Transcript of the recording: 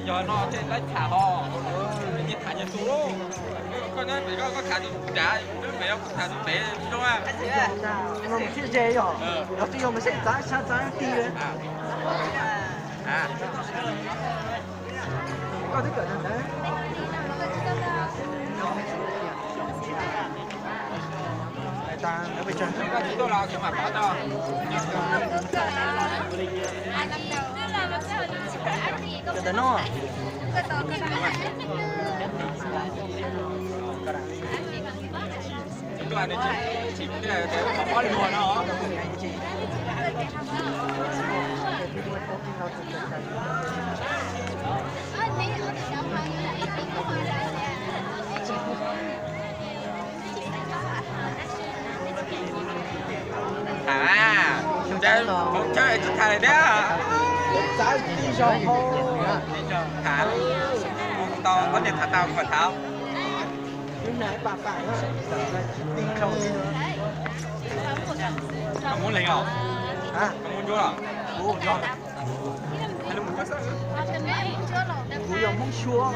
Yog no ces laib tham ho, nyias tham nyias tus lauj. Koj nyob pem koj, koj tham tus nrad, pem kuv tham tus pem zoo. Thiaj ze yog, yog twb yog mas seb txav sab txav ti. Koj twb kawm ntawd. Cov ntawm no. Tham, hauv chaw tsis tham lawm thiab. Tham, tau koj niam tham tau kuv mam tham. Koj Hmoob Leeg os? Koj Hmoob Ntsuab los? Kuv yog Hmoob Suab.